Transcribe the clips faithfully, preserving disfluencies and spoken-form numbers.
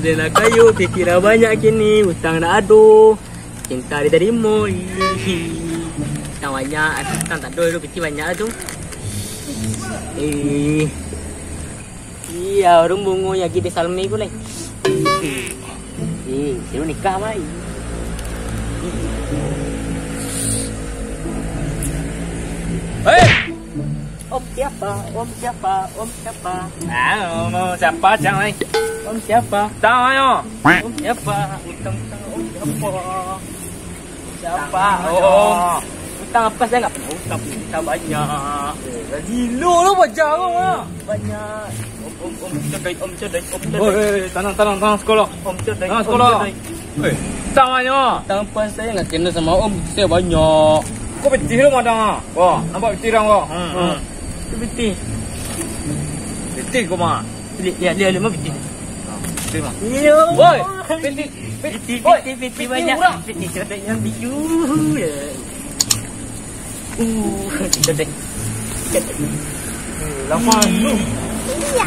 Lah kayo, piti lah banyak kini, utang dak ado. Cinta ditarimo, ih. Utang banyak, utang tak ado, piti banyak tu. Eh. Iya, urang bungo yang kita salmi ku lai. Eh, dia nikah mai. Hei! Om siapa? Om siapa? Om siapa? Ah, om, om siapa, Cang, lai? Om siapa? Tang, ayo. Om siapa? Utang, utang, om siapa? Siapa? Utang, ayo. Om. Utang apa saya nggak pernah utang, utang banyak. Eh, gilo lo baja lo, ah. Banyak. Om, om, om, codai, om, codai, om, codai. Oi, oi, oi, tanang, tanang, tanang, sekolah. Om, codai, tanang, om, sekolah. Codai. Eh, tanganyo. Tangan pas saya nggak kena sama om, saya banyak. Kau pitih lo madang ah. Wah, nampak pitih dang kau. Hmm, hmm. Itu pitih. Pitih kau mah. Lihat, lihat, lihat, lihat, mah pitih. Ah, pitih mah. Iya. Woi, pitih, pitih, pitih, woi, pitih, pitih pitih banyak. Urang. Pitih codai yang biru. Uh, codai. Codai. Eh, lama lu. Iya.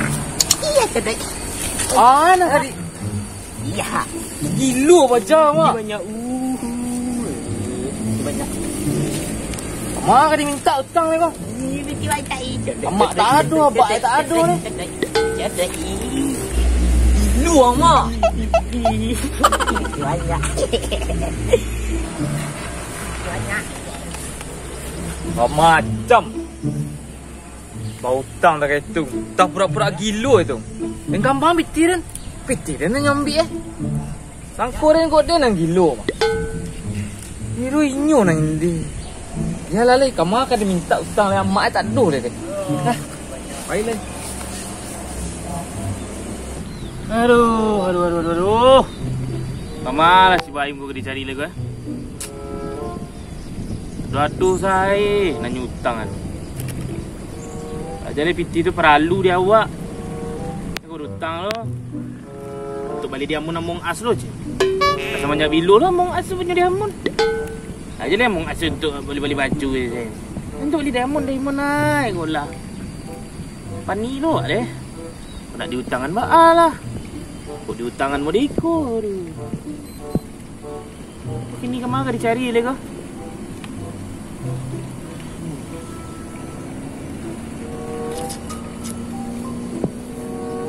Iya, codai. Ah, nak tadi. Iya. Gilo baja mah. Banyak. Uh. Banyak. Mah ka diminta utang ni kau. Ini banyak. Amak tak ado, abak tak ado ni. Codai. Gilo amak. Banyak. Banyak. Macam. Bautang tak kaitu. Tah pura-pura gilo itu. Yang gampang pitih den. Pitih den nan nyambi eh. Sangko den kok den nan gilo mah. Iru inyo nan indi. Ya lah lai, kama ka diminta utang lai amak eh, tak doh deh deh. Nah. Baik lai. Aduh, aduh, aduh, aduh, aduh. Kama lah si Baim ko ka dicari lai ko eh. Aduh, aduh, sae, nanyo utang kan. Jadi pitih tu paralu di awak. Aku utang lo. Untuk bali diamond Among Us lo, cik. Samanjak bilo lo Among Us tu punyo diamond. Aja lah Among Us untuk bali-bali baju je. Untuk bali diamond dari mana, eh, kau lah. Pani lo deh. Kau nak diutangan baa lah. Kok diutangan model iko, aduh. Kini kama ka dicari lai ko?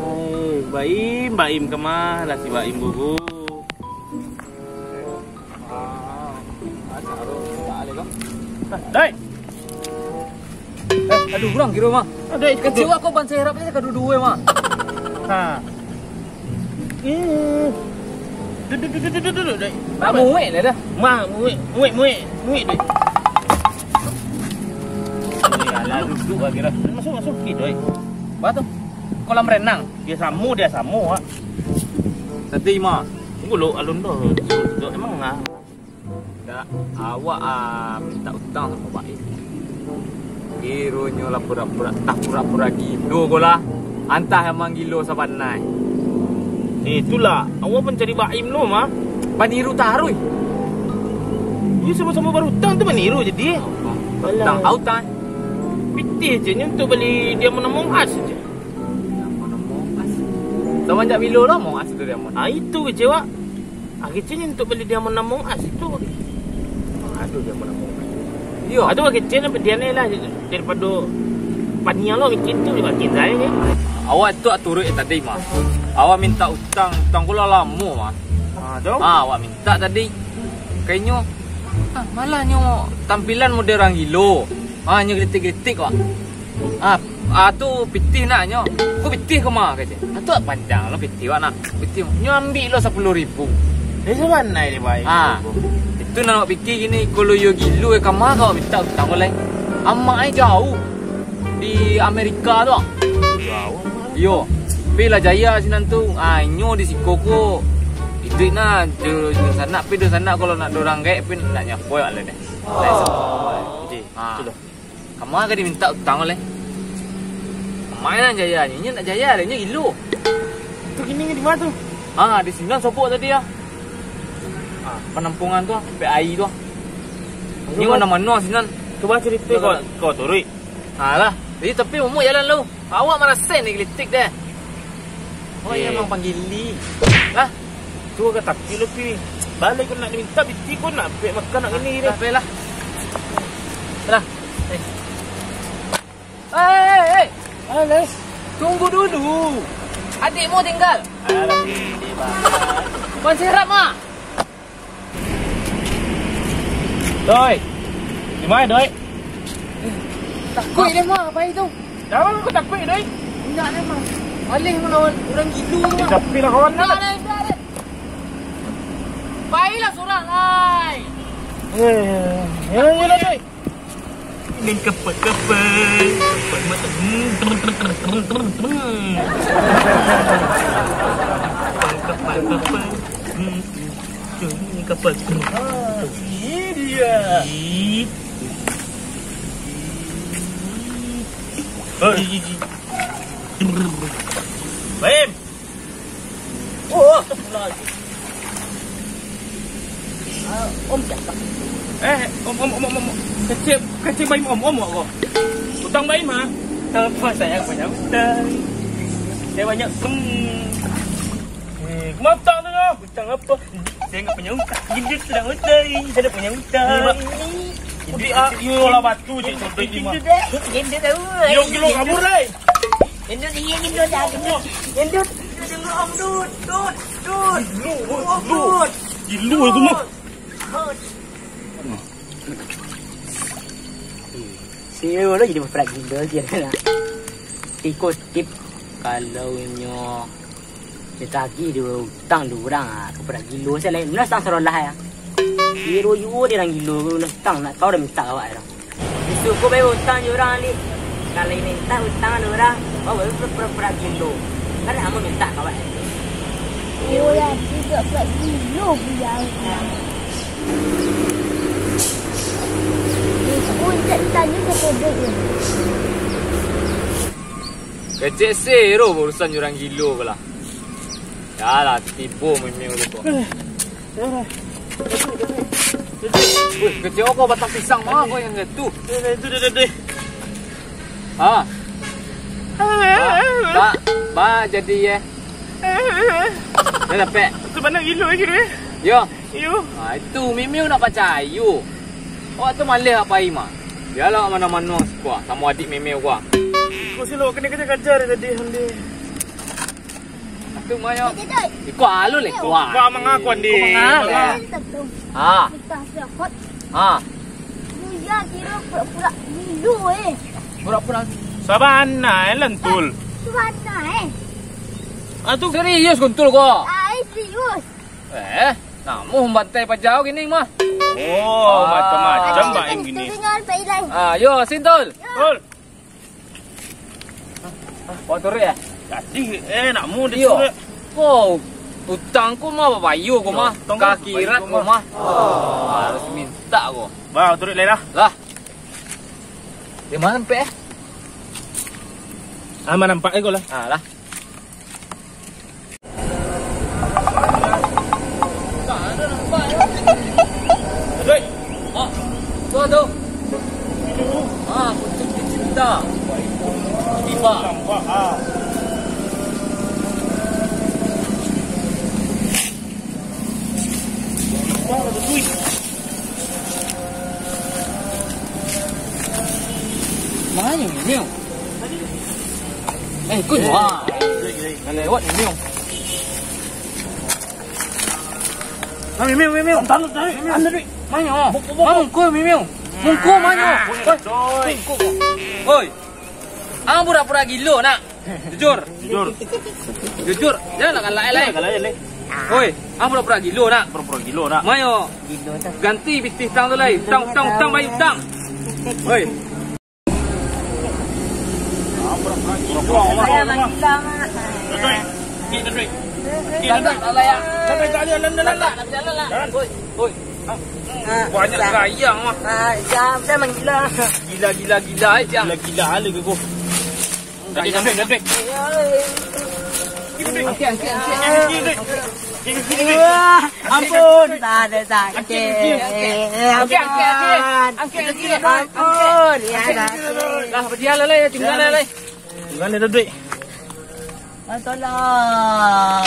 Eh, Baim, Baim kama lah si Baim gugu. Dai! Eh, aduh, urang kiro, mah. Aduh, kecil aku ban serap je ka duo-duo, mah. Ha. Hmm. Duduk, duduk, duduk, duduk, duduk, duduk. Ah, muek lah dah. Mah, muek, muek, muek, muek, duduk. Alah, duduk lah kira. Masuk, masuk, kidoi. Apa tu? Kolam renang. Dia samo, dia samo, Wak. Tadi, mah. Tunggu lo, alun tu. Duduk, emang ngah. Dak, awak, ah, minta utang samo Baim. Kironyo lah pura-pura, tah pura-pura gilo ko lah. Antah emang gilo sabananyo. Eh, itulah, awak pancari Baim lo mah. Paniru taruih. Iyo, samo-samo barutang tu paniru jadi. Utang, alah. Utang. Pitih je nyo untuk bali diamond Among Us je. Diamond Among Us. Samanjak bilo lah Among Us tu diamond? Ah, itu kecek, Wak. Ah, keceknyo untuk bali diamond Among Us itu. Aduh, diamond Among Us. Iyo. Aduh, keceknyo padian lah daripado paniang lo bikin tu, bikin sae je. Awak tu aturuik tadi mah. Awak minta utang, utang ko lah lamo mah. Ah, tu? Ah, awak minta tadi. Kayaknyo, ah, malah nyo tampilan model urang gilo. Ah, nyo gelitik-gelitik kok. Ah, ah, tu pitih nak nyo. Ko pitih ko mah, kecek. Ah, tu panjang lo pitih wak nak. Pitih. Nyo ambiak lo sapuluah ribu. Eh, sabananyo deh, Baim. Ah. Itu nan awak pikia kini, kalau iyo gilo, eh, kama ka awak minta utang ko lai. Amak eh jauah. Di Amerika tu. Jauah, Mak. Iyo. Tapi lah jaya sinan tu. Ah, inyo di siko ko. Iduik nah, jo, jo sanak, pi jo sanak kalau nak dorang gaek, pi nak nyapo awak lai deh. Lai. Ah. Itulah. Kama ka diminta utang ko lai. Kama nan jaya nyo, inyo nak jaya deh, inyo gilo. Tu kini di ma tu? Ah, di sinan sobok tadi ah. Ah, panampungan tu ah, P A I tu ah. Inyo mano-mano sinan. Cubo carito ko, ko turuik. Alah, jadi tapi umuk jalan lu. Awak marasai ni gelitik deh. Awak emang panggili. Lah, tu ka tapi lo, Pi. Baliak ko nak dimintak, pitih ko nak pek makan nak ini, ini. Lah, lah. Lah. Eh. Hei, hei, hei. Alah. Tunggu dulu. Adikmu tinggal. Alah, Pi, dia bangat. Ban serap mah. Doi. Di ma, Doi? Takuik den mah, pai tu. Jan kau takuik, Doi. Indak den mah. Alih malawan urang gilo tu mah. Tapi lah kawan lah. Indak den, indak den. Pailah surang lai. Eh, eh, eh, lah, Doi. Main kapal-kapal. Kapal mata. Kapal-kapal. Hmm, hmm. Ini kapal. Ah, ini dia. Ih. Ih. Baim. Oh, astagfirullah. Ah, Om siapa? Eh, Om, Om, Om, Om, Om. Kecil, kecil Baim, Om, Om, kok. Utang Baim, ha? Apa sayang banyak utang? Saya banyak, hmm. Eh, kenapa utang tu, Om? Utang apa? Saya nggak punya utang. Gendut sudah utang. Saya nggak punya utang. Ini, Mak. Ini, ah, iyo lah batu, cik, contoh ini, Mak. Gendut, gendut tahu. Yo, gilo kabur, lai. Gendut, iya, gendut, dah, gendut. Gendut, gendut, om, dut, dut, dut. Gilo, om, gilo. Dut. Gilo itu, Mak. Dut. Dut. Siapa lah jadi baperak gilo je nak. Iko tip, kalau inyo ditagih di utang dek urang, ah, baperak gilo sajo lai. Mano utang sarolah ya. Iyo, iyo, dek urang gilo, mano utang nak kau dah mintak awak dah. Bisuak ko bayar utang jo urang, Lik. Kalau mintak utang dek urang, kau baru pura-pura gilo. Kan ambo mintak ka awak. Iyo, ya, tidak pura gilo punya. Aku minta tanya ke kodok ni. Kecek sero urusan urang gilo ko lah. Yalah, tibo memang ko. Weh, kecek ko batang pisang mah ko yang tu. Eh, tu, tu, tu, tu. Ha. Ba, ba, ba jadi ye. Dah dapek. Tu pandang gilo lagi tu, eh. Yo. Iyo. Ha, itu Mimiu nak pacayo. Awak tu maleh awak pai mah. Bialah mano-mano siko, samo adik Mimiu ko. Ko silo kena kaja-kaja dari tadi, Andi. Itu mah yo. Iko alun leh, ko. Ba, mangaku, Andi. Ko mangaku. Manga. Ah. Ah. Buya kiro pura-pura gilo, eh. Pura-pura. Sabana, eh, lentul. Sabana, eh. Ah, tu. Serius, Guntul, ko? Ai, serius. Eh, namuah mambantai paja kini mah. Oh, macam-macam baim kini. Tinggal Pak Ilai. Ah, yo, Sintul. Yo. Tul. Kau turuik, eh? Jadi, eh, nak mu disuruik. Ko, utang ko mah babayia ko mah. Ka akhirat ko mah. Harus minta ko. Ba, turuik lai lah. Lah. Di ma nampak, eh? Ah, ma nampak, eh, ko lah. Ah, lah. Doi. Ah, tu, tu. Ah, pucuk dicinta. Tiba. Nampak, ah. Tiba, ada duit. Mano, Mimiu? Eh, ikut. Wah. Dah lewat, Mimiu. Nah, Mimiu, Mimiu. Tahan, tahan. Mimiu. Anda duit. Mano? Buk, buk, buk. Mano, kau, Mimiu? Mungko mano? Woi, woi. Mungko. Woi. Ang pura-pura gilo, nak. Jujur. Jujur. Jujur. Janganlah galak, lai. Jangan galak, lai. Oi, ang pura-pura gilo, nak. Pura-pura gilo, nak. Mayo. Gilo tu. Ganti pitih tang tu, lai. Tang, tang, tang, bayu, tang. Oi. Pura-pura gilo, mak. Saya mah gila, mak. Duduk. Ni, duduk. Ni, duduk. Galak, lai, ya. Galak, galak, galak, galak. Galak, galak, galak. Jalan. Oi, oi. Ah, banyak gaya, mah. Ah, jam, saya mah gila. Gila, gila, gila, eh, jam. Gila, gila, lagi, ko. Tadi sampai, sampai. Angkat, angkat, angkat. Wah, ampun, tak ada sakit. Angkat, angkat, angkat. Angkat, angkat. Ampun, ya, sakit. Lah, berdiam lah, ya, tinggal lah, lah. Tinggal lah, duit. Tolong.